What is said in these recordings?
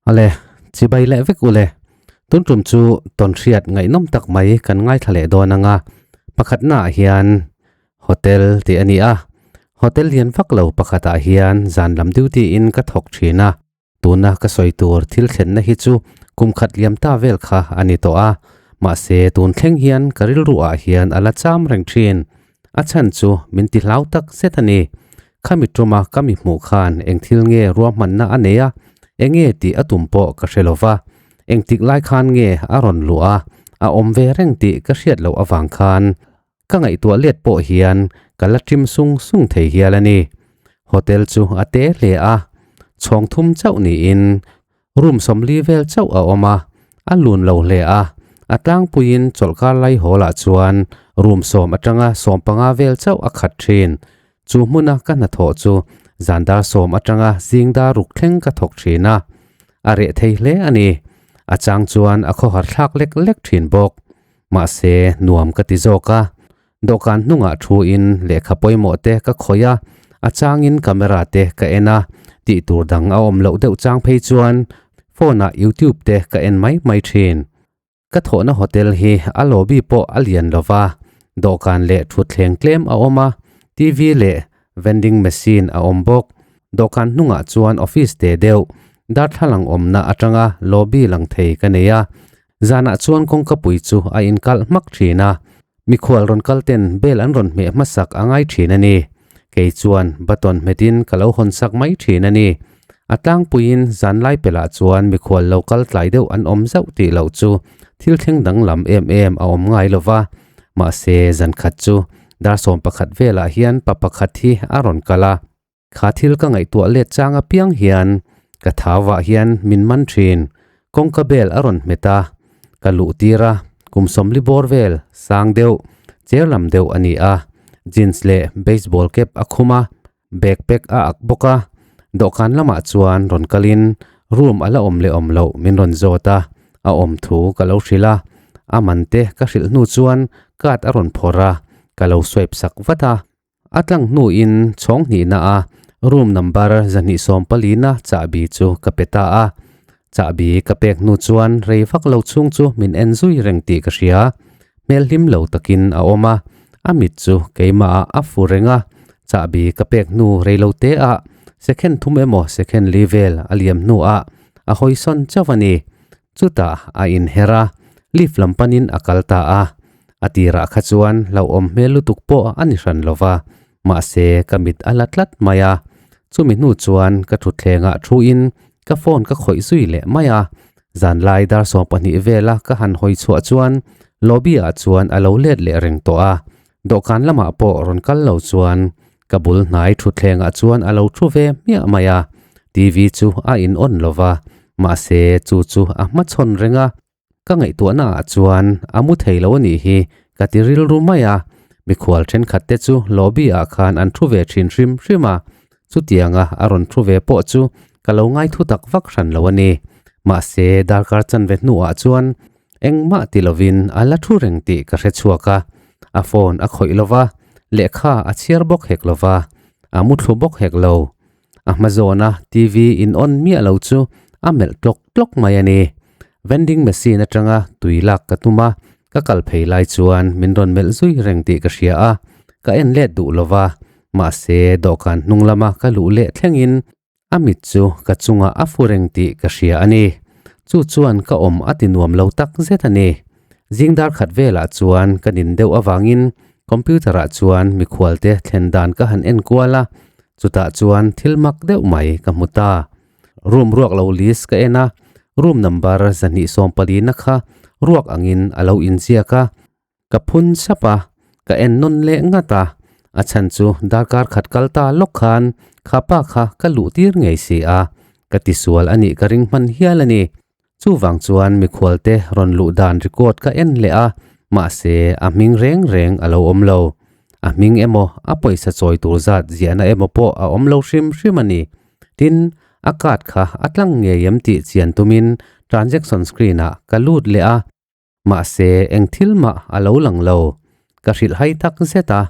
Ale, chibai leh vek ule. Tun tum chu tawnhriat ngaihnawm tak mai kan ngaithla leh dawn anga pakhatnaah hian Hotel tih a ni a. Hotel lian vak lo pakhatah hian zan lam duty in ka thawk thin a. Tuna ka sawi tur thil thlenna hi chu kum khat liam ta vel kha a ni tawh a, mahse tun thleng hian ka rilru ah hian a la cham reng thin. A chhan chu min ti hlau tak zet a ni. Khami tuma ka mi hmuh khan eng thil nge ruahmanna a nei a, enge tih a tum pawh ka hre lo va. Engtik lai khan nge a rawn luh a, a awm ve reng tih ka hriat loh avang khan Ka ngaihtuah let pawh hian ka la ṭim sung sung thei hial a ni. Hotel chu a te hle a, chhawng thum chauh niin room sawmli vel chauh a awm a, a lun lo hle a, a tlangpuiin chawlhkar lai hall ah chuan room sawm atanga sawmpanga vel chauh a khat ṭhin. Chu hmuna ka hnathawh chu zandar sawm atanga zingdar ruk thleng ka thawk ṭhin a, a reh thei hle a ni. A chang chuan a khawhar thlak lek lek ṭhin bawk. Mahse, nuam ka ti zawk a. Dawhkan hnungah thuin lehkha pawimawh te ka khawih a, a changin camera te ka en a, tih tur dang a awm loh deuh chang phei chuan phone ah youtube te ka en mai mai thin. Ka thawhna hotel hi a lobby pawh a lian lo va, dawhkan leh thutthleng tlem a awm a, TV leh vending machine a awm bawk. Dawhkan hnungah chuan office te deuh darthlalang awmna atanga lobby lang thei ka nei a, Zanah chuan kawngkapui chu a inkalh hmak thin a, mikhual rawn kal ten bel an rawn hmeh hmasak a ngai thin a ni. Kei chuan button hmetin ka lo hawn sak mai thin a ni. A tlangpuiin zan lai pelah chuan mikhual lo kal tlai deuh an awm zauh tih loh chu thil thleng danglam em em a awm ngai lo va. Mahse zan khat chu dar 11 velah hian pa pakhat hi a rawn kal a. Kha thil ka ngaihtuah let chang apiang hian ka thauah hian min man thin. Kawngka bel a rawn hmet a, ka luh tir a, kum sawmli bawr vel sang deuh, cher lam deuh a ni a, jeans leh baseball cap a khum a, backpack a ak bawk a, dawhkan lamah chuan rawn kalin room a la awm leh awm loh min rawn zawt a, a awm thu ka lo hrilh a, a man te ka hrilh hnu chuan card a rawn phawrh a, ka lo swipe sak vat a. A tlang hnuin chhawng hnihna a room number 240 na chahbi chu ka pe ta a. Chahbi ka pek hnu chuan rei vak lo chhung chu min en zui reng tih ka hria. Hmel hlim lo takin a awm a, a mit chu keimah ah a fu reng a. Chahbi ka pek hnu rei lo te ah second thum emaw second li vel a liam hnu ah a hawi sawn chauh a ni. Chutah a inher a, lift lam panin a kal ta a. A tirah kha chuan hlauhawm hmel lutuk pawh a ni hran lo va, mahse ka mit a la tlat mai a. Chumi hnu chuan ka thutthlengah thuin ka phone ka khawih zui leh mai a. Zanlai dar 12 vela ka han hawi chhuah chuan lobby ah chuan a lo let leh reng tawh a. Dawhkan lamah pawh rawn kal lo chuan ka bul hnai thutthlengah chuan a lo thu ve hmiah mai a. TV chu a in on lo va, mahse chu chu a hmachhawn reng a. Ka ngaihtuahna ah chuan a mu thei lo a nih hi ka ti rilru mai a, mikhual thenkhat te chu lobby ah khan an thu ve thin hrim hrim a, chutianga a rawn thu ve pawh chu ka lo ngai thu tak vak hran lo a ni. Mahse darkar chanve hnuah chuan engmah ti lovin a la thu reng tih ka hre chhuak a, a phone a khawih lova, lehkha a chhiar bawk hek lova, a mu thlu bawk hek lo. A hma zawna TV in on miah lo chu a melh tlawk tlawk mai a ni. Vending machine atanga tui lak ka tum a, ka kal phei lai chuan min rawn melh zui reng tih ka hria a, ka en let duh lo va, mahse dawhkan hnung lama ka luh leh thlengin a mit chu ka chungah a fu reng tih ka hria a ni. Chu chuan ka awm a ti nuam lo tak zet a ni. Zing dar khat velah chuan ka nin deuh avangin computer ah chuan mikhualte thlen dan ka han en kual a, Chutah chuan thil mak deuh mai ka hmu ta. Room ruak lo list ka en a, room number 240 na kha ruak angin a lo inziak a. Ka phun sap a, ka en nawn leh ngat a, a chhan chu darkar khat kal ta lawk khan kha pa kha ka luh tir ngei si a, ka tisual a nih ka ring hman hial a ni. Chuvang chuan mikhualte rawn luh dan record ka en leh a, mahse a hming reng reng a lo awm lo. A hming emaw a pawisa chawi tur zat ziahna emaw pawh a awm lo hrim hrim a ni. Tin, a card kha a tlang ngei em tih chian tumin transaction screen ah ka lut leh a. Mahse, eng thil mah a lo lang lo. Ka hrilh hai tak zet a,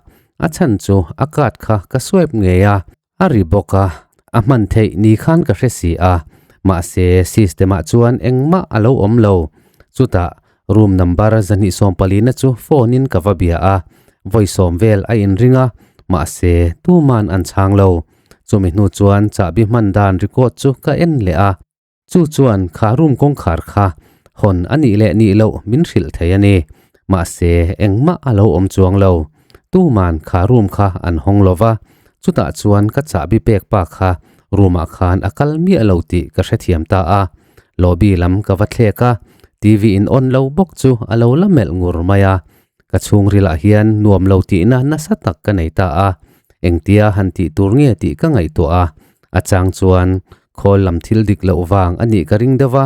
a chhan chu a card kha ka swipe ngei a, a ri bawk a, a hman theih ni khan ka hre si a. Mahse system ah chuan engmah a lo awm lo. Chutah room number 240 na chu phone in ka va bia a, vawi sawm vel a inring a, mahse tuman an chhang lo. Chumi hnu chuan chahbi hman dan record chu ka en leh a. Chu chuan kha room kawngkhar kha hawn a nih leh nih loh min hrilh thei a ni. Mahse engmah a lo awm chuang lo. Tuman kha room kha an hawng lo va, chutah chuan ka chahbi pek pa kha room ah khan a kal miah lo tih ka hrethiam ta a. Lobby lam ka va thlek a, TV in on lo bawk chu a lo la melh ngur mai a. Ka chhungrilah hian nuam lo tihna nasa tak ka nei ta a, engtia han tih tur nge tih ka ngaihtuah a, a chang chuan khawl lam thil dik loh vang a nih ka ring deuh a,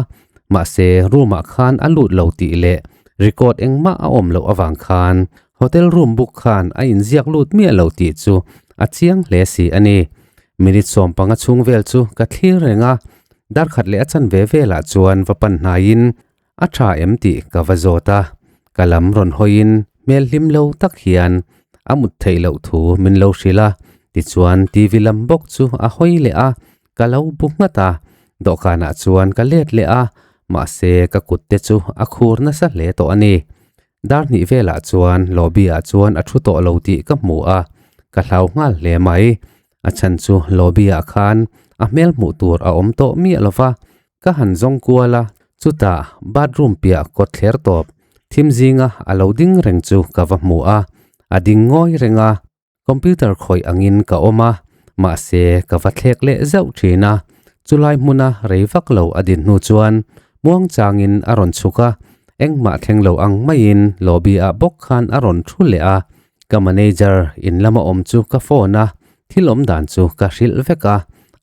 mahse room ah khan a lut lo tih leh record engmah a awm loh avang khan hotel room book khan a inziak lut miah lo tih chu a chiang hle si a ni. Minute 15 chhung vel chu ka thlir reng a, darkhat leh a chanve velah chuan va pan hnaiin A tha em tih ka va zawt a, ka lam rawn hawiin hmel hlim lo tak hian a mut theih loh thu min lo hrilh a, tichuan TV lam bawk chu a hawi leh a, ka lo bu nghat a, dawhkanah chuan ka let leh a, mahse ka kut te chu a khur nasa hle tawh a ni. Dar hnih velah chuan lobby ah chuan a thu tawh lo tih ka hmu a, ka hlau nghal hle mai. A chhan chu lobby ah khan a hmel hmuh tur a awm tawh miah lova, Ka han zawng kual a, chutah bathroom piah kawt thler tawp thim zinga a lo ding reng chu ka va hmu a, a ding ngawi reng a, computer khawih angin ka awm a, mahse ka va thlek leh zauh thin a, chulai hmuna rei vak lo a din hnu chuan muang changin a rawn chhuk a, engmah thleng lo ang maiin lobby ah bawk khan a rawn thu leh a, ka manager in lama awm chu ka phone a, Thil awm dan chu ka hrilh vek a,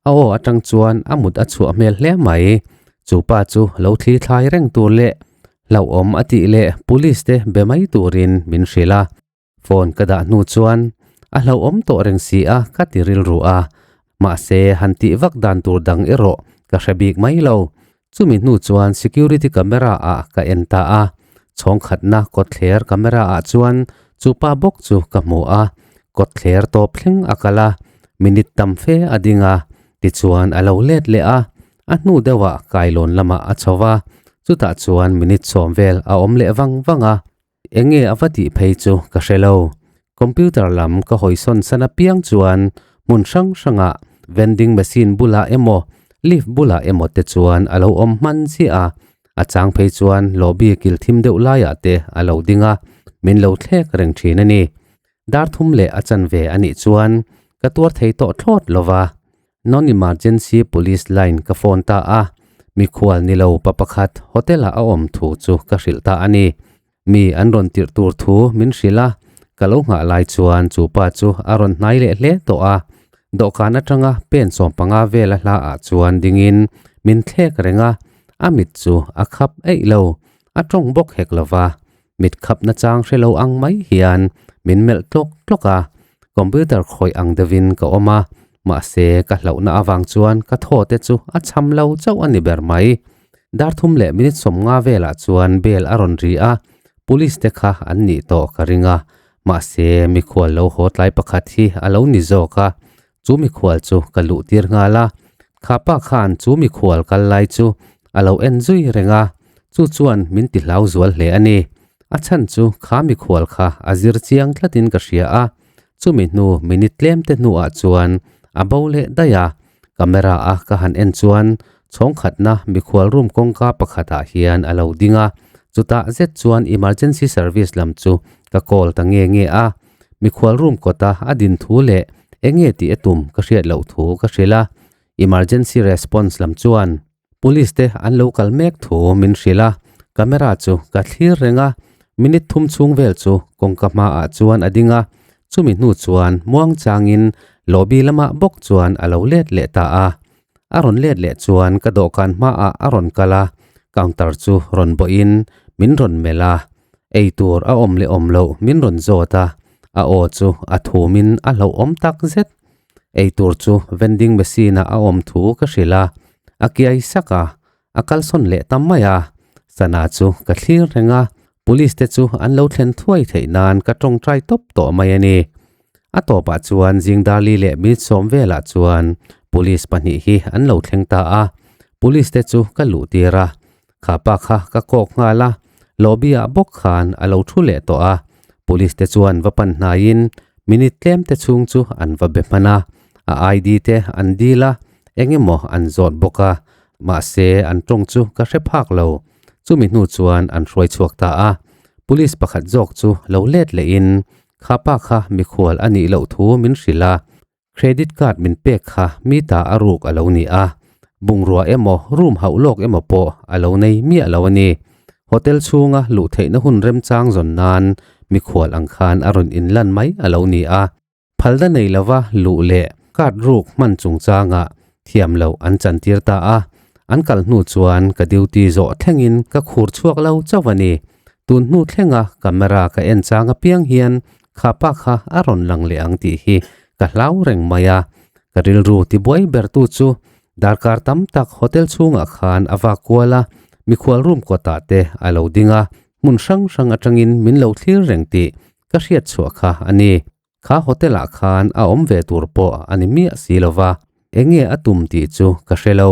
a aw atang chuan a mut a chhuah hmel hle mai. Chu pa chu lo thli thlai reng tur leh hlauhawm a tih leh police te be mai turin min hrilh a. Phone ka dah hnu chuan a hlauhawm tawh reng si a ka ti rilru a, mahse han tih vak dan tur dang erawh ka hre bik mai lo. Chumi hnu chuan security camera ah ka en ta a, chhawngkhatna kawtthler camera ah chuan chu pa bawk chu ka hmu a, kawtthler tawp thleng a kal a, minute tam fe a ding a, tichuan a lo let leh a, a hnu deuhah kailawn lamah a chho va, chutah chuan minute 10 vel a awm leh vang vang a. Enge a va tih phei chu ka hre lo. Computer lam ka hawisawn san apiang chuan hmun hrang hrangah vending machine bulah emaw lift bulah emaw te chuan a lo awm hman chiah a, a chang phei chuan lobby kil thim deuh laiah te a lo ding a, min lo thlek reng thin a ni. Dar thum leh a chanve a nih chuan ka tuar thei tawh thlawt lo va. Non-emergency police line ka phone ta a, mikhual ni lo pa pakhat hotel-ah a awm thu chu ka hrilh ta a ni. Mi an rawn tirh tur thu min hrilh a, ka lo nghah lai chuan chu pa chu a rawn hnai leh hle tawh a. Dawhkan atanga pen 15 vela hlaah chuan dingin min thlek reng a, a mit chu a khap eih lo, a tawng bawk hek lo va. Mit khap nachang hre lo ang mai hian min melh tlawk tlawk a, computer khawih ang deuhin ka awm a, mahse ka hlauhna avang chuan ka thaw te chu a cham lo chauh a ni ber mai. Dar thum leh minute 50 velah chuan bell a rawn ri a, police te kha an nih tawh ka ring a, mahse mikhual lo haw tlai pakhat hi a lo ni zawk a, chu mikhual chu ka luh tir nghal a, kha pa khan chu mikhual kal lai chu a lo en zui reng a, chu chuan min ti hlau zual hle a ni. A chhan chu kha mikhual kha a zir chiang tlatin ka hria a, chumi hnu minute tlem te hnuah chuan a bo leh daih a, camera a ka han en chuan chhawngkhatna mikhual room kawngka pakhatah hian a lo ding a, chutah zet chuan emergency service lam chu ka call ta nge nge a. Mikhual room kawta a din thu leh enge tih a tum ka hriat loh thu ka hrilh a, emergency response lam chuan police te an lo kal mek thu min hrilh a, camera chu ka thlir reng a, minute thum chhung vel chu kawngka hmaah chuan a ding a, chumi hnu chuan muang changin lobby lamah bawk chuan a lo let leh ta a. A rawn let leh chuan ka dawhkan hmaah a rawn kal a, counter chu rawn bawhin min rawn melh a, ei tur a awm leh awm loh min rawn zawt a, a aw chu a thumin a hlauhawm tak zet. Ei tur chu vending machine ah a awm thu ka hrilh a, a kiai sak a, a kalsawn leh ta mai a. Sana chu ka thlir reng a, police te chu an lo thlen thuai theih nan ka tawngtai tawp tawh mai a ni. A tawpah chuan Zingdali leh minute 10 velah chuan police pahnih hi an lo thleng ta a. Police te chu ka luh tir a, kha pa kha ka kawk nghal a, lobby ah bawk khan a lo thu leh tawh a. Police te chuan va pan hnaiin minute tlem te chhung chu an va be hman a, a ID te an dil a, eng emaw an zawt bawk a, mahse an tawng chu ka hre phak lo. Chumi hnu chuan an hruai chhuak ta a, police pakhat zawk chu lo let lehin kha pa kha mikhual a nih loh thu min hrilh a, credit card min pek kha mi ta a ruk a lo ni a, bungrua emaw room hauh lawk emaw pawh a lo nei miah lo a ni. Hotel chhunga luh theihna hun remchang zawn nan mikhual ang khan a rawn inlan mai a lo ni a. Phalna nei lova luh leh card ruk hman chungchangah thiam loh an chantir ta a, an kal hnu chuan ka duty zawh thlengin ka khur chhuak lo chauh a ni. Tun hnu thlenga camera ka en chang apiang hian kha pa kha a rawn lang leh ang tih hi ka hlau reng mai a. Ka rilru tibuai bertu chu darkar tam tak hotel chhungah khan a vak kual a, mikhual room kawtah te a lo ding a, hmun hrang hrang atangin min lo thlir reng tih ka hriat chhuah kha a ni. Kha hotel ah khan a awm ve tur pawh a ni miah si lo va, enge a tum tih chu ka hre lo.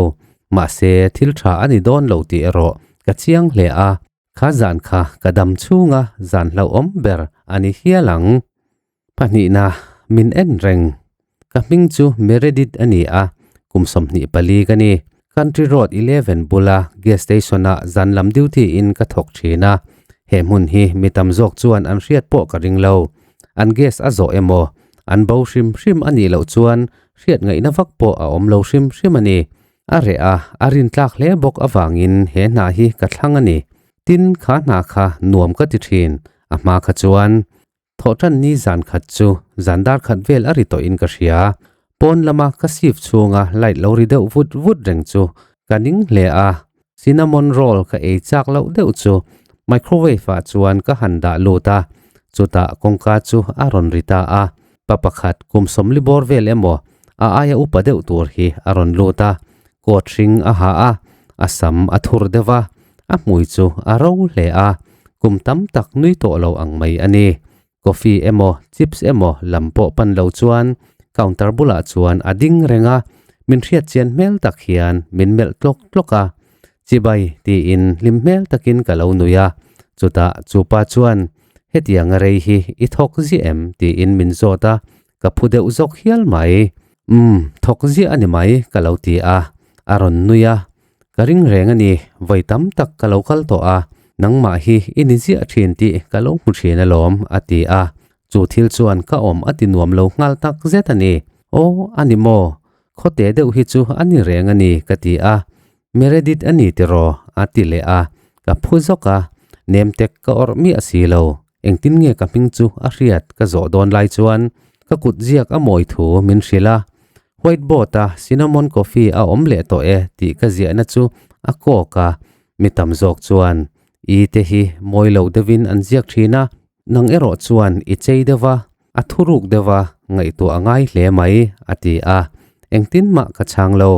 Mahse thil tha a ni dawn lo tih erawh ka chiang hle a, kha zan kha ka dam chhunga zan hlauhawm ber a ni hial ang. Pahnihna, min en reng. Ka hming chu Meredith a ni a, kum 24 ka ni. Country Road 11 bula gas station ah zan lam duty in ka thawk thin a, he hmun hi mi tam zawk chuan an hriat pawh ka ring lo. An gas a zawh emaw, an bo hrim hrim a nih loh chuan hriat ngaihna vak pawh a awm lo hrim hrim a ni. A reh a, a rintlak hle bawk avangin he hna hi ka thlang a ni. Tin, kha hna kha nuam ka ti thin, a hma kha chuan. Thawhtan ni zan khat chu zan dar khat vel a ri tawhin ka hria. Pawn lama ka sif chhunga light lo ri deuh vut vut reng chu ka ning hle a. Cinnamon roll ka ei chak loh deuh chu microwave ah chuan ka han dah lut a, chutah kawngka chu a rawn ri ta a. Pa pakhat kum sawmli bawr vel emaw a aia upa deuh tur hi a rawn lut a, coat hring a ha a, a sam a thur deuh a, a hmui chu a ro hle a, kum tam tak nui tawh lo ang mai a ni. Coffee emaw chips emaw lam pawh pan lo chuan counter bulah chuan a ding reng a, min hriat chian hmel tak hian min melh tlawk tlawk a. Chibai tiin hlim hmel takin ka lo nui a, chutah chupa chuan hetiang a rei hi i thawk ziah em tiin min zawt a, ka phu deuh zawk hial mai. Umm, thawk ziah a ni mai ka lo ti a, a rawn nui a. Ka ring reng a ni, vawi tam tak ka lo kal tawh a, nangmah hi i ni ziah thin tih ka lo hmu thin alawm a ti a, chu thil chuan ka awm a ti nuam lo nghal tak zet a ni. Aw, a ni maw? Khawte deuh hi chu a ni reng a ni ka ti a, Meredith a ni tiraw? a ti leh a, ka phu zawk a, nem tek ka awrh miah si lo. Engtin nge ka hming chu a hriat ka zawh dawn lai chuan ka kut ziak a mawi thu min hrilh a, whiteboard a cinnamon coffee a awm leh tawh e tih ka ziahna chu a kawk a, mi tam zawk chuan i te hi mawi lo deuhin an ziak thin a, nang erawh chuan i chei deuh a, a thuruk deuh a, ngaihtuah a ngai hle mai a ti a, engtin mah ka chhang lo.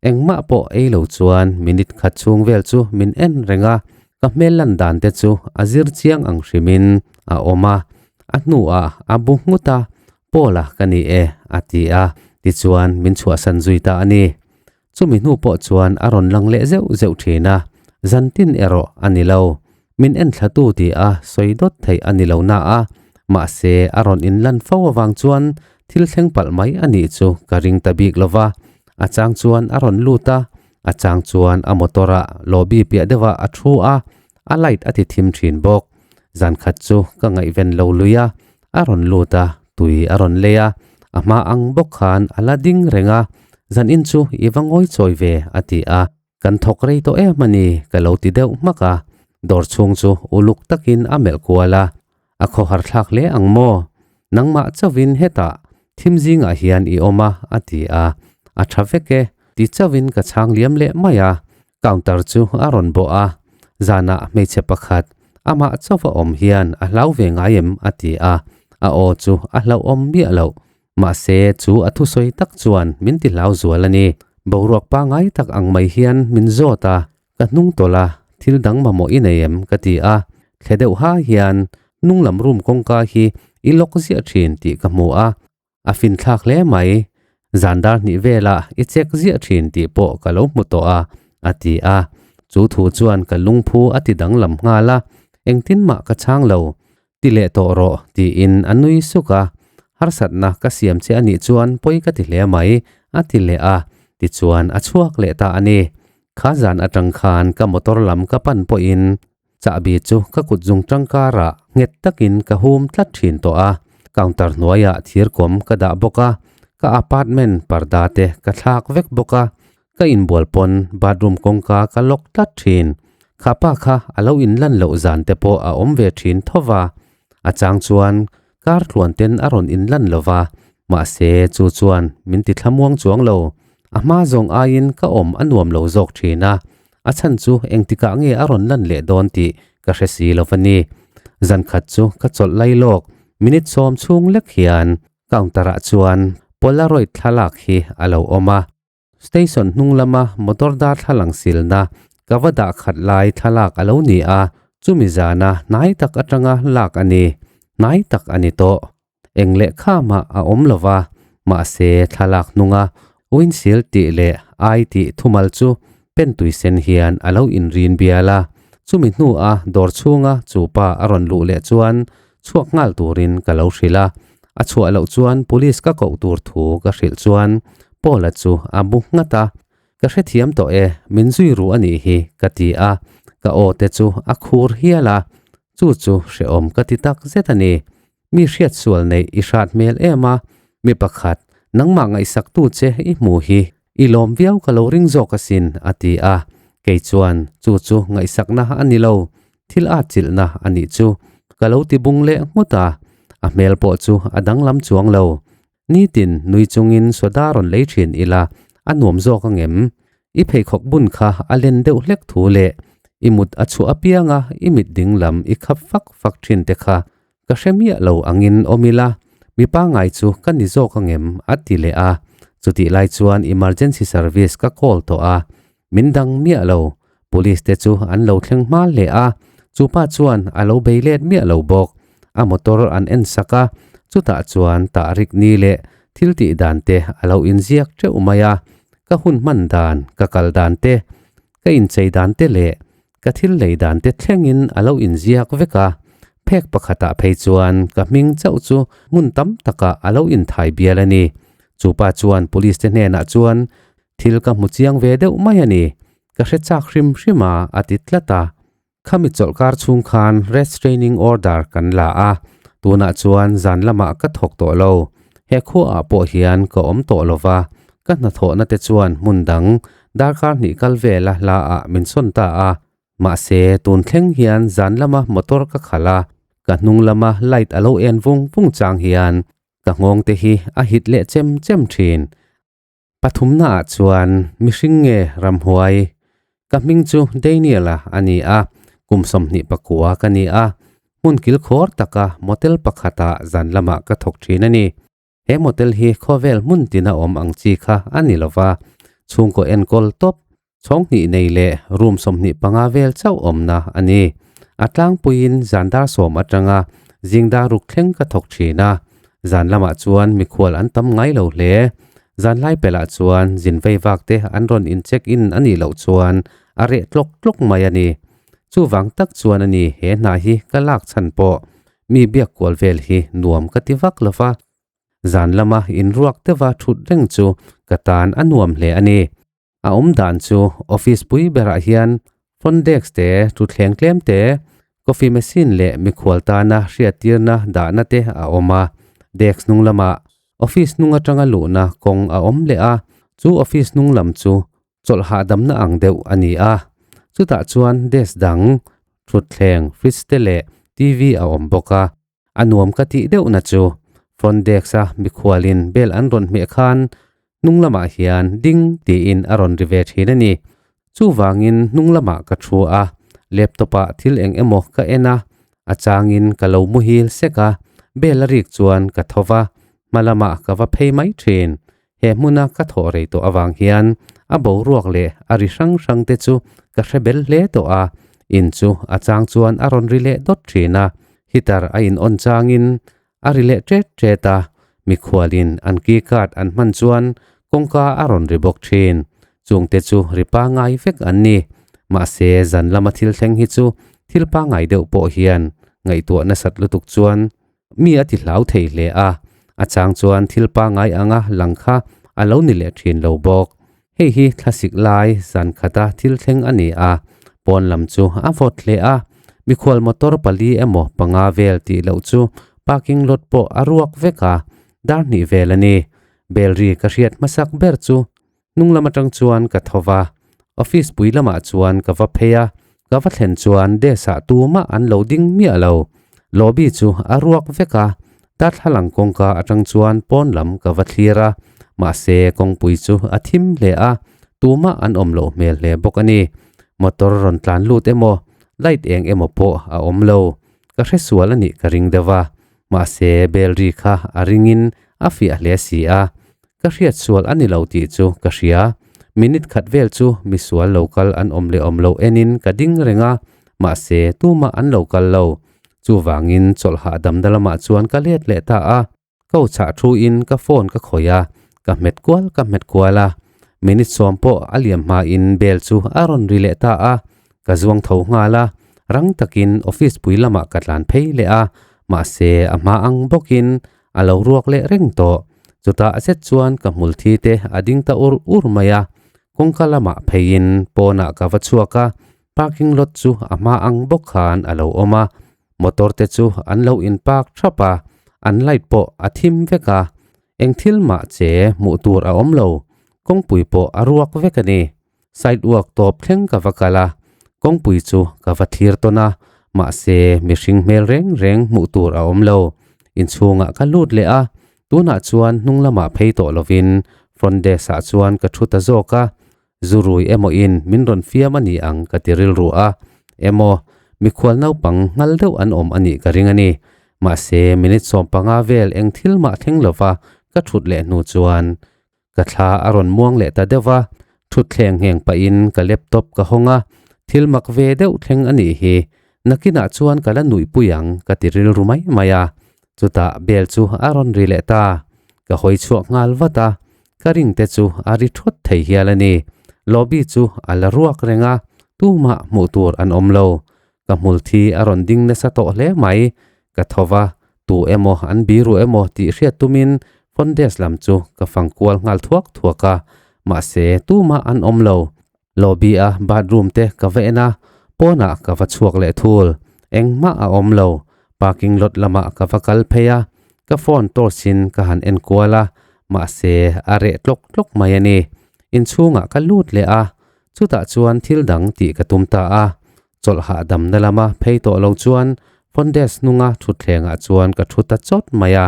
Engmah pawh ei lo chuan minute khat chhung vel chu min en reng a, ka hmel lan dan te chu a zir chiang ang hrimin a awm a, a hnuah a bu nghut a, Paula ka ni e a ti a, tichuan min chhuahsan zui ta a ni. Chumi hnu pawh chuan a rawn lang leh zeuh zeuh thin a, zantin erawh a ni lo. Min en thlatu ti a sawi dawt theih a ni lo na a, mahse a rawn inlan fo avang chuan thil thleng palh mai a nih chu ka ring ta bik lo va. A chang chuan a rawn lut a, a chang chuan a motor ah lobby piah deuh ah a thu a, a light a ti thim thin bawk. Zan khat chu ka ngaihven lo lui a, a rawn lut a, tui a rawn lei a, a hma ang bawk khan a la ding reng a, zan in chu i va ngawi chawi ve a ti a. Kan thawk rei tawh em a ni ka lo ti deuh hmak a, dawr chhung chu uluk takin a melh kual a, a khawhar thlak hle ang maw? Nangmah chauhin hetah thim zingah hian i awm a a ti a, a tha vek e ti chauhin ka chhang liam leh mai a, counter chu a rawn bawh a, zanah hmeichhe pakhat amah chauha awm hian a hlau ve ngai em a ti a, a aw chu a hlauhawm miah loh. Mahse, chu a thusawi tak chuan min ti hlau zual a ni. Boruak pangai tak ang mai hian min zawt a, ka hnung tawlh a, thil dang mamawh i nei em? ka ti a. Thle deuh ha hian hnung lam room kawngka hi i lock ziah thin tih ka hmu a, a finthlak hle mai. Zan dar hnih velah i check ziah thin tih pawh ka lo hmu tawh a, A ti a. Chu thu chuan ka lungphu a ti danglam nghal a, engtin mah ka chhang lo. Ti leh tawh rawh, tiin a nui suk a. Harsatna ka siam che a nih chuan pawi ka ti hle mai, a ti leh a. Tichuan a chhuak leh ta a ni. Kha zan atang khan ka motor lam ka pan pawhin chahbi chu ka kut zung tangkarah nghet takin ka hum tlat thin tawh a. Counter hnuaiah thirkawm ka dah bawk a, ka apartment parda te ka thlak vek bawk a. Ka inbual pawn bathroom kawngka ka lock tlat thin. Kha pa kha a lo inlan loh zan te pawh a awm ve thin tho va. A chang chuan kar tluan ten a rawn inlan lo va, mahse chu chuan min ti thlamuang chuang lo. A hma zawng aiin ka awm a nuam lo zawk thin a, a chhan chu engtikah nge a rawn lan leh dawn tih ka hre si lo va ni. Zan khat chu ka chawlh lai lawk, minute sawm chhung lek hian counter-ah chuan Polaroid thlalak hi a lo awm a. Station hnung lama motor darthlalang silna ka va dah khat lai thlalak a lo ni a, chumi zana hnai tak atanga lak a ni. Hnai tak a ni tawh. Eng lehkha mah a awm lo va, mahse thlalak hnunga windshield tih leh ai tih thumal chu pen tui sen hian a lo inrin bial a. Chumi hnua dawr chhunga chu pa a rawn luh leh chuan chhuak nghal turin ka lo hrilh a, a chhuah loh chuan police ka koh tur thu ka hrilh chuan Paula chu a bu nghat a, Ka hrethiam tawh e, min zui ru a nih hi, ka ti a, ka aw te chu a khur hial a, chu chu hrehawm ka ti tak zet a ni. Mi hriat sual neih i hrat hmel em a, mi pakhat, nangmah ngaihsaktu che i hmu hi i lawm viau ka lo ring zawk asin, a ti a, kei chuan chu chu ngaihsakna a ni lo, Thil at chilhna a nih chu ka lo ti bung leh nghut a, a hmel pawh chu a danglam chuang lo. Nitin nui chungin soda rawn lei thin ila a nuam zawk angem? I pheikhawk bun kha a len deuh hlek thu leh i mut a chhuah apianga i mit ding lam i khap fak fak thin te kha ka hre miah lo angin awm ila mi pangngai chu ka ni zawk angem? a ti leh a, chutih lai chuan emergency service ka call tawh a, Min dang miah lo. Police te chu an lo thleng hma hle a, chu pa chuan a lo bei let miah lo bawk. A motor an en sak a, chutah chuan tah rik ni leh thil tih dan te a lo inziak teuh mai a. Ka hun hman dan, ka kal dan te, ka inchei dan te leh ka thil lei dan te thlengin a lo inziak vek a. Phek pakhatah phei chuan ka hming chauh chu hmun tam takah a lo inthai bial a ni. Chu pa chuan police te hnenah chuan Thil ka hmu chiang ve deuh mai a ni, ka hre chak hrim hrim a, a ti tlat a. Khami chawlhkar chhung khan restraining order kan la a, tunah chuan zan lamah ka thawk tawh lo. He khuaah pawh hian ka awm tawh lo va, ka hnathawhna te chuan hmun dang darkar hnih kal vela hlaah min sawn ta a. Mahse, tun thleng hian zan lama motor ka khalh a, ka hnung lama light a lo en vung vung chang hian ka nghawng te hi a hit leh chem chem thin. Pathumnaah chuan mihring nge ramhuai? Ka hming chu Daniel-a a ni a, kum 29 ka ni a, hmun kilkhawr taka motel pakhatah zan lamah ka thawk thin a ni. He motel hi khawvel hmun tina awm ang chi kha a ni lova, chhungkaw enkawl tawp, chhawnghnih nei leh room 25 vel chauh awmna a ni. A tlangpuiin zan dar sawm atanga zing dar ruk thleng ka thawk thin a, zan lamah chuan mikhual an tam ngai lo hle. Zan lai pelah chuan zin vei vak te an rawn in check in a nih loh chuan a reh tlawk tlawk mai a ni. Chuvang tak chuan a ni he hna hi ka lak chhan pawh mi biak kual vel hi nuam ka ti vak lo va. Zan lama inruak deuha thut reng chu ka tan a nuam hle a ni. A awm dan chu office pui berah hian front desk te, thutthleng tlem te, coffee machine leh mikhual tana hriattirna dahna te a awm a. Desk hnung lamah office hnung atanga luhna kawng a awm leh a, chu office hnung lam chu chawlh hahdamna ang deuh a ni a. Chutah chuan desk dang, thutthleng, fridge te leh TV a awm bawk a. A nuam ka tih deuhna chu front desk-a mikhualin bell an rawn hmeh khan hnung lamah hian ding tiin a rawn ri ve thin a ni. Chuvangin hnung lamah ka thu a, laptop-ah thil eng emaw ka en a, a changin ka lo muhil sek a, bell a rik chuan ka tho va, hma lamah ka va phei mai thin. He hmuna ka thawh rei tawh avang hian a boruak leh a ri hrang hrang te chu ka hre bel hle tawh a, in chu a chang chuan a rawn ri leh dawt thin a, heater a in on changin a ri leh ṭet ṭet a, mikhualin an key card an hman chuan kawngka a rawn ri bawk thin. Chungte chu ri pangai vek an ni. Mahse zan lama thil thleng hi chu thil pangai deuh pawh hian ngaihtuah nasat lutuk chuan mi a ti hlau thei hle a, a chang chuan thil pangai anga lang kha a lo ni leh thin lo bawk. Hei hi thlasik lai zan khata thil thleng a ni a, pawn lam chu a vawt hle a, mikhual motor pali emaw panga vel tih loh chu parking lot pawh a ruak vek a, dar hnih vel a ni. Bel ri ka hriat hmasak ber chu hnung lam atang chuan ka tho va, office pui lamah chuan ka va phei a, ka va thlen chuan desk ah tumah an lo ding miah lo. Lobby chu a ruak vek a, darthlalang kawngka atang chuan pawn lam ka va thlir a, mahse kawngpui chu a thim hle a, tumah an awm loh hmel hle bawk a ni. Motor rawn tlan lut emaw, light eng emaw pawh a awm lo. Ka hresual a nih ka ring deuh a, mahse bel ri kha a ringin a fiah hle si a, ka hriat sual a ni lo tih chu ka hria. Minute khat vel chu misual lo kal an awm leh awm loh enin ka ding reng a, mahse tumah an lo kal lo. Chuvangin chawlh hahdamna lamah chuan ka let leh ta a. Ko chah thu in ka phone ka khawih a, ka hmet kual ka hmet kual a. Minute sawm pawh a liam hma in bell chu a rawn ri leh ta a, ka zuang tho nghal a, rang takin office pui lamah ka tlan phei leh a, mahse a hma ang bawkin a lo ruak leh reng tawh. Chutah zet chuan ka hmul thi te a ding ta ur ur mai a, kawngka lamah pheiin pawnah ka va chhuak a, parking lot chu a hma ang bawk khan a lo awm a, Motor te chu an lo in park thap a, an light pawh a thim vek a, eng thil mah che hmuh tur a awm lo, kawngpui pawh a ruak vek a ni. Sidewalk tawp thleng ka va kal a, kawngpui chu ka va thlir tawn a, mahse mihring hmel reng reng hmuh tur a awm lo. Inchhungah ka lut leh a, tunah chuan hnung lamah phei tawh lovin front desk ah chuan ka thu ta zawk a, Zu rui emaw in min rawn fiam a ni ang ka ti rilru a, emaw mikhual naupang nghal deuh an awm a nih ka ring a ni. Mahse minute 15 vel eng thil mah thleng lova ka thut leh hnu chuan ka thla a rawn muang leh ta deuh va, thutthleng ngheng pahin ka laptop ka hawng a, thil mak ve deuh thleng a nih hi, nakinah chuan ka la nuihpui ang ka ti rilru mai mai a. Chutah bel chu a rawn ri leh ta, ka hawi chhuak nghal vat a, Ka ring te chu a ri thawt thei hial a ni. Lobby chu a la ruak reng a, tumah hmuh tur an awm lo. Ka hmul thi a rawn ding nasa tawh hle mai. Ka tho va, tu emaw an biru emaw tih hriat tumin phone desk lam chu ka fang kual nghal thuak thuak a, mahse tumah an awm lo. Lobby a bathroom te ka va en a, pawnah ka va chhuak leh thul. Engmah a awm lo. Parking lot lamah ka va kal phei a, ka phone torch in ka han en kual a, mahse a reh tlawk tlawk mai a ni. Inchhungah ka lut leh a, chutah chuan thil dang tih ka tum ta a. Chawlh hahdamna lama phei tawh lo chuan phone desk hnunga thutthlengah chuan ka thu ta chawt mai a.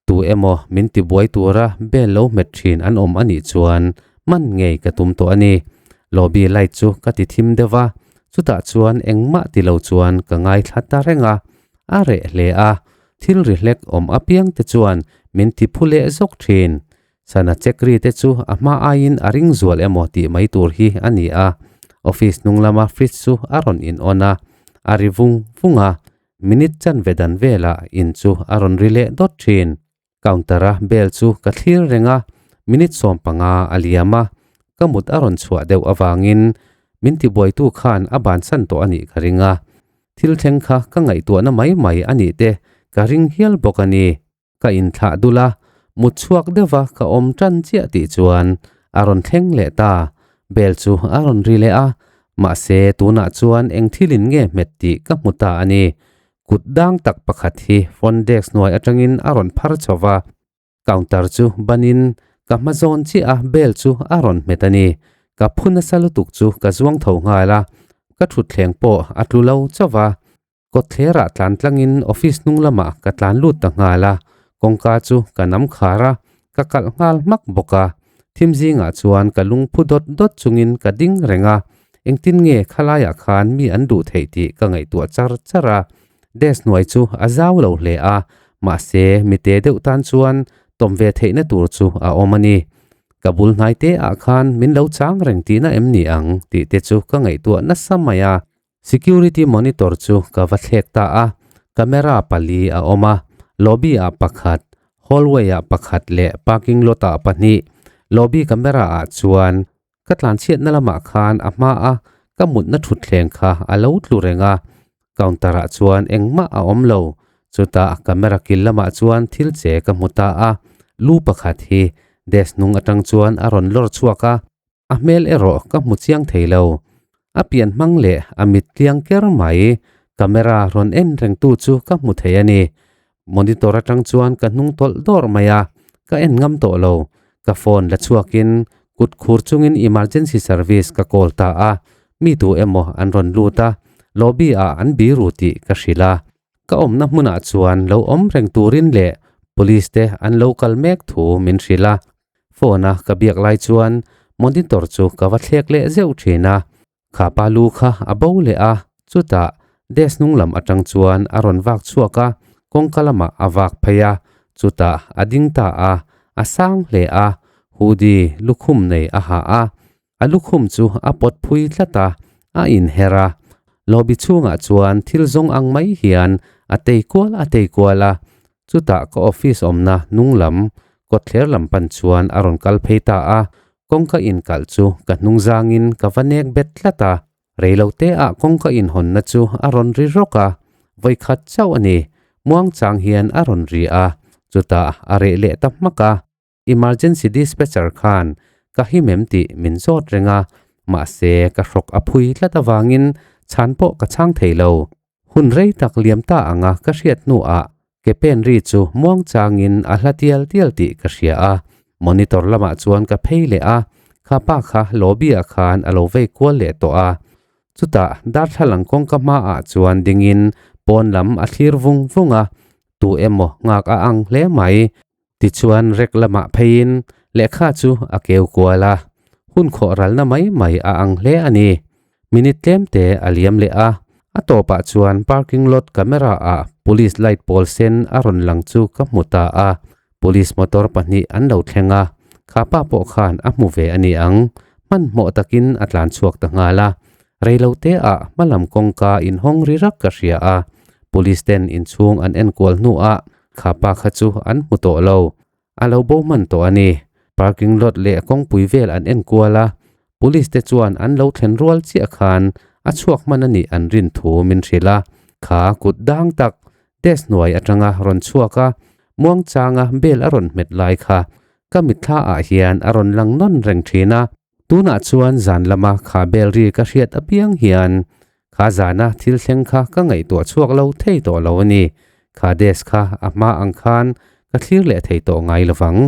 Tu emaw min tibuai tura bel lo hmet thin an awm a nih chuan man ngei ka tum tawh a ni. Lobby light chu ka ti thim deuh va, chutah chuan engmah ti lo chuan ka ngaithla ta reng a. A reh hle a, thil ri hlek awm apiang te chuan min ti phu leh zawk thin. Sana check ri te chu a hma aiin a ring zual emaw tih mai tur hi a ni a. Office hnung lama fridge chu a rawn in on a, a ri vung vung a. Minute chanve dan velah in chu a rawn ri leh dawt thin. Counter-a bell chu ka thlir reng a, minute 15 a liam a, ka mut a rawn chhuah deuh avangin min tibuaitu khan a bansan tawh a nih ka ring a. Thil thleng kha ka ngaihtuahna mai mai a nih te ka ring hial bawk a ni. Ka inthlah dul a, mut chhuak deuha ka awm tan chiah tih chuan a rawn thleng leh ta. Bell chu a rawn ri leh a, mahse tunah chuan eng thilin nge hmet tih ka hmu ta a ni. Kut dang tak pakhat hi phone desk hnuai atangin a rawn phar chho va, counter chu banin ka hma zawn chiah a bell chu a rawn hmet a ni. Ka phu nasa lutuk chu ka zuang tho nghal a, ka thutthleng pawh a tlu lo chauh va. Kawtthlerah tlan tlangin office hnung lamah ka tlan lut ta nghal a, kawngka chu ka nam khar a, ka kalh nghal hmak bawk a. Thim zingah chuan ka lung phu dawt dawt chungin ka ding reng a, engtin nge khalaiah khan mi an duh theih tih ka ngaihtuah char char a. Desk hnuai chu a zau lo hle a, mahse mite deuh tan chuan tawm ve theihna tur chu a awm a ni. Ka bul hnai te ah khan min lo chang reng tihna em ni ang tih te chu ka ngaihtuah nasa mai a. Security monitor chu ka va thlek ta a, camera pali a awm a, lobby ah pakhat, hallway ah pakhat leh parking lot ah pahnih. Lobby camera ah chuan. Ka tlanchhiatna lamah khan a hma a ka mutna thutthleng kha a lo tlu reng a, counter ah chuan engmah a awm lo. Chutah camera kil lamah chuan thil che ka hmu ta a, lu pakhat hi desk hnung atang chuan a rawn lawr chhuak a, a hmel erawh ka hmu chiang thei lo. A pian hmang leh a mit tliang ker mai camera rawn en reng tu chu ka hmu thei a ni. Monitor atang chuan ka hnung tawlh dawrh mai a, ka en ngam tawh lo. Ka phone la chhuakin kut khur chungin emergency service ka call ta a, mi tu emaw an rawn lut a, lobby ah an biru tih ka hrilh a. Ka awmna hmunah chuan lo awm reng turin leh police te an lo kal mek thu min hrilh a. Phone a ka biak lai chuan monitor chu ka va thlek leh zeuh thin a. Kha pa lu kha a bo leh a, chutah desk hnung lam atang chuan a rawn vak chhuak a, kawngka lamah a vak phei a, chutah a ding ta a, a sang hle a, hoodie lukhum nei a ha a, a lukhum chu a pawt phui tlat a, a inher a, lobby chhungah chuan thil zawng ang mai hian a tei kual a tei kual a, chutah ka office awmna hnung lam kawtthler lam pan chuan a rawn kal phei ta a, Kawngka inkalh chu ka hnung zangin ka va nek bet tlat a, reilote ah kawngka inhawnna chu a rawn ri rawk a, vawikhat chauh a ni, muangchang hian a rawn ri a, chutah a reh leh ta hmak a. Emergency dispatcher khan ka him em tih min zawt reng a, mahse ka hrawk a phui tlat avangin chhan pawh ka chhang thei lo. Hun rei tak liam ta anga ka hriat hnuah ke pen ri chu muang changin a hla tial tial tih ka hria a, monitor lamah chuan ka phei leh a, kha pa kha lobby ah khan a lo vei kual leh tawh a. Chutah darthlalang kawngka hmaah chuan dingin pawn lam a thlir vung vung a, tu emaw nghak a ang hle mai. Tichuan rek lamah pheiin lehkha chu a keu kual a, hun khawh ralna mai mai a ang hle a ni. Minute tlemte a liam leh a, a tawpah chuan parking lot camera ah police light pawl sen a rawn lang chu ka hmu ta a, police motor pahnih an lo thleng a, kha pa pawh khan a hmu ve a ni ang, hmanhmawh takin a tlan chhuak ta nghal a. Reilote ah hmalam kawngka inhawng ri rak ka hria a, police ten inchhung an enkual hnuah Kha pa kha chu an hmu tawh lo. A lo bo hman tawh a ni. Parking lot leh kawngpui vel an en kual a, police te chuan an lo thlen rual chiah khan a chhuak hman a nih an rin thu min hrilh a. Kha kut dang tak desk hnuai atanga rawn chhuak a, muangchanga bell a rawn hmet lai kha ka mitthla ah hian a rawn lang nawn reng thin a. Tunah chuan zan lama kha bell ri ka hriat apiang hian Kha zana thil thleng kha ka ngaihtuah chhuak lo thei tawh lo a ni. Kha desk kha a hma ang khan ka thlir leh thei tawh ngai lovang.